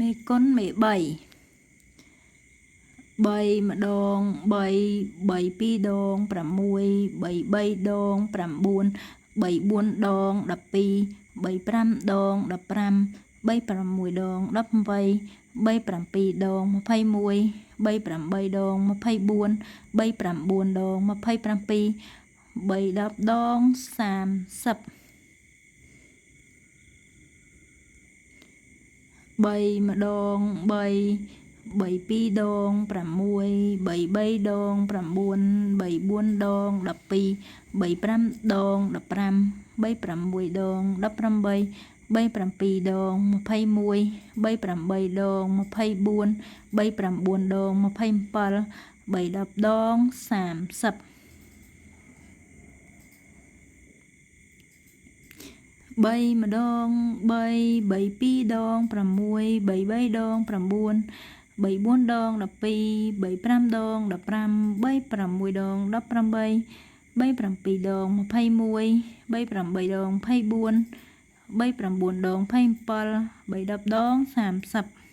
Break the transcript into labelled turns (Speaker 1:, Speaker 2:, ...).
Speaker 1: មេគុណមេ3 3ម្ដង3 3 2ដង6 3 3ដង9 3 4ដង12 3 5ដង15 3 6ដង18 3 7ដង21 3 8ដង24 3 9ដង27 3 10ដង30 3ម្ដង3 3 2ដង6 3 3ដង9 3 4ដង12 3 5ដង15 3 6ដង18 3 7ដង21 3 8ដង24 3 9ដង27 3 10ដង30 3ម្ដង3 3 2ដង6 3 3ដង9 3 4ដង12 3 5ដង15 3 6ដង18 3 7ដង21 3 8ដង24 3 9ដង27 3 10ដង30។